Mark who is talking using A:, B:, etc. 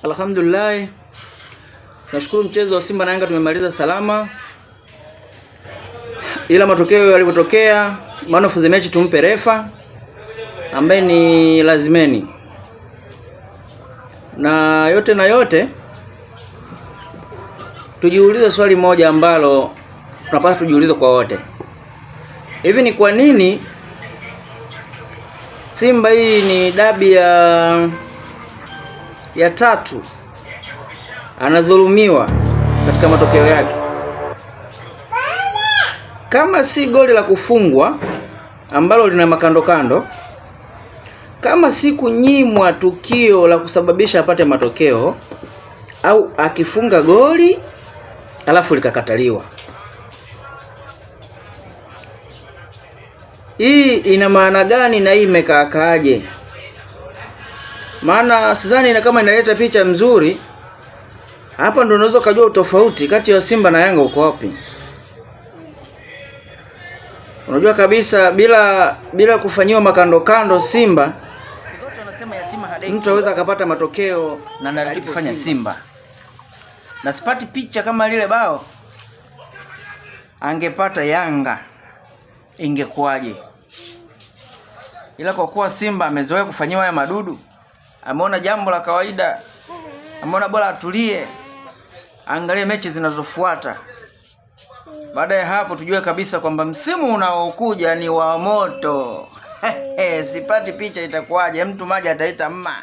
A: Alhamdulillah, nashukuru mchezo wa Simba na Yanga tumemaliza salama, ila matokeo yalivyotokea, man of the match tumpe refa ambaye ni Lazimeni, na yote na yote tujiulize swali moja ambalo tunapaswa tujiulize kwa wote, hivi ni kwa nini Simba hii ni dabi ya tatu anadhulumiwa katika matokeo yake? Kama si goli la kufungwa ambalo lina makandokando, kama si kunyimwa tukio la kusababisha apate matokeo, au akifunga goli alafu likakataliwa, hii ina maana gani na hii imekaakaaje? Maana sidhani kama inaleta picha mzuri. Hapa ndo unaweza kujua utofauti kati ya Simba na Yanga uko wapi. Unajua kabisa bila kufanyiwa makando kando Simba mtu aweza akapata matokeo
B: na
A: alichofanya Simba. Na sipati picha kama lile bao angepata Yanga ingekuwaje? Ila kwa kuwa Simba amezoea kufanyiwa haya madudu, ameona jambo la kawaida, ameona bora atulie, angalie mechi zinazofuata. Baada ya hapo tujue kabisa kwamba msimu unaokuja ni wa moto. Sipati picha itakuwaje? Mtu maji ataita mma.